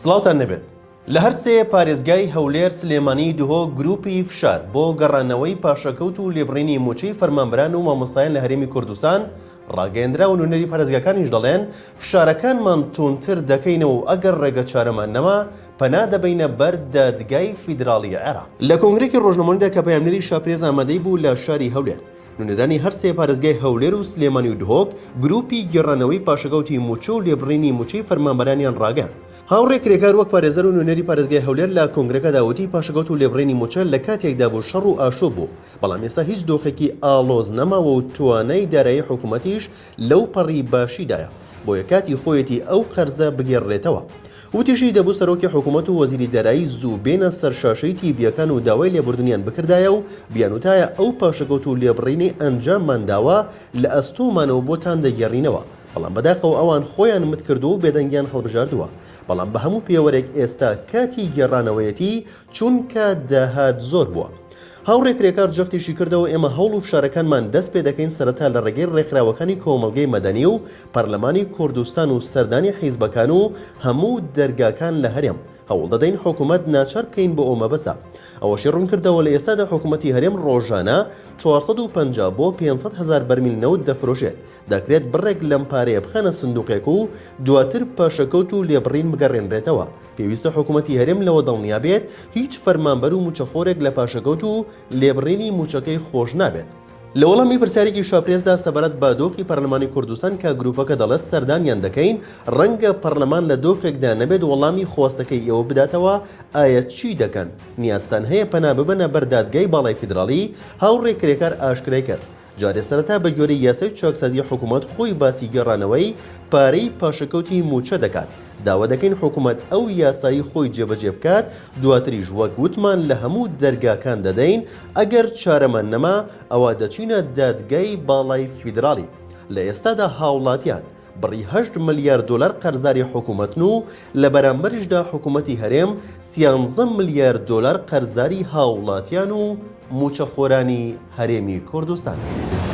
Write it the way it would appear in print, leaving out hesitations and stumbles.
سڵاوتان لێبێت. لە هەرسێ پارێزگای هەولێر، سلێمانی، دهۆک گروپی فشار بۆ گەڕانەوەی پاشەکەوت و لێبڕینی موچەی فەرمانبەران و مامۆستایان لە هەرێمی کوردستان ڕاگەیەندرا و نوێنەری پارێزگاکانیش دەڵێن فشارەکانمان توندتر دەکەینەوە و ئەگەر ڕێگەچارەمان نەما پەنا دەبەینە بەر دادگای فیدراڵی عێراق. لە کۆنگرەیەکی ڕۆژنامەوانیدا کە پەیامنێری شاپرێس ئامادەی بوو لە شاری هەولێر، نوێنەرانی هەرسێ پارێزگای هەولێر و سلێمانی و دهۆک گروپی گێڕانەوەی پاشەکەوتی مووچە و لێبڕینی مووچەی فەرمانبەرانیان ڕاگەیاند. هاوڕێ کرێکار وەک پارێزەر و نوێنەری پارێزگای هەولێر لە کۆنگرەکەدا وتی، پاشەکەوت و لێبڕینی مووچە لە کاتێکدا بوو شەڕ و ئاشوب بوو، بەڵام ئێستا هیچ دۆخێکی ئاڵۆز نەماوە و توانای دارایی حکومەتیش لەو پەڕی باشیدایە، بۆیە کاتی خۆیەتی ئەو قەرزە بگێڕرێتەوە. وتیشی، دەبوو سەرۆکی حکومەت و وەزیری دارایی زوو بێنە سەر شاشەی تیڤییەکان و داوای لێبوردنیان بکردایە و بیانوتایە ئەو پاشەکەوت و لێبڕینەی ئەنجاممان داوە لە ئەستۆمانە و بۆتان دەگێڕینەوە، بەڵام بەداخەوە ئەوان خۆیان مت کردووە و بێدەنگیان هەڵبژاردووە، بەڵام بە هەموو پێوەرێک ئێستا کاتی گێڕانەوەیەتی چونکە داهات زۆر بووە. هاوڕێ کرێکار جەختیشی کردەوە، ئێمە هەوڵ و فشارەکانمان دەست پێدەکەین سەرەتا لە ڕێگەی ڕێکخراوەکانی کۆمەڵگەی مەدەنی و پەرلەمانی کوردستان و سەردانی حیزبەکان و هەموو دەرگاکان لە هەرێم، هەوڵ دەدەین حکومەت ناچار بکەین بۆ ئەو مەبەستە. ئەوەشی ڕوونکردەوە، لە ئێستادا حکومەتی هەرێم ڕۆژانە 450 بۆ 500 هەزار بەرمیل نەوت دەفرۆشێت، دەکرێت بڕێک لەم پارەیە بخەنە سندوقێک و دواتر پاشەکەوت و لێبڕین بگەڕێنرێتەوە. پێویستە حکومەتی هەرێم لەوە دڵنیا بێت هیچ فەرمانبەر و مووچەخۆرێک لە پاشەکەوت و لێبڕینی مووچەکەی خۆش نابێت. لە وەڵامی پرسیارێکی شاپرێسدا سەبارەت بە دۆخی پەرلەمانی کوردستان کە گروپەکە دەڵێت سەردانیان دەکەین، ڕەنگە پەرلەمان لە دۆخێکدا نەبێت وەڵامی خواستەکەی ئێوە بداتەوە، ئایا چی دەکەن؟ نیازتان هەیە پەنا ببەنە بەر دادگای باڵای فیدراڵی؟ هاوڕێ کرێکار ئاشکرای کرد، جارێ سەرەتا بە گوێرەی یاسای چاکسازی حکومەت خۆی باسی گێڕانەوەی پارەی پاشەکەوتی مووچە دەکات، داوا دەکەین حکومەت ئەو یاسایی خۆی جێبەجێ بکات، دواتریش وەک وتمان لە هەموو دەرگاکان دەدەین، ئەگەر چارەمان نەما ئەوا دەچینە دادگای باڵای فیدراڵی. لە ئێستادا هاوڵاتیان. بڕی هەشت ملیار دۆلار قەرزاری حکومەتن و لە بەرامبەریشدا حکومەتی هەرێم سیانزە ملیار دۆلار قەرزاری هاوڵاتیان و مووچەخۆرانی هەرێمی کوردستانە.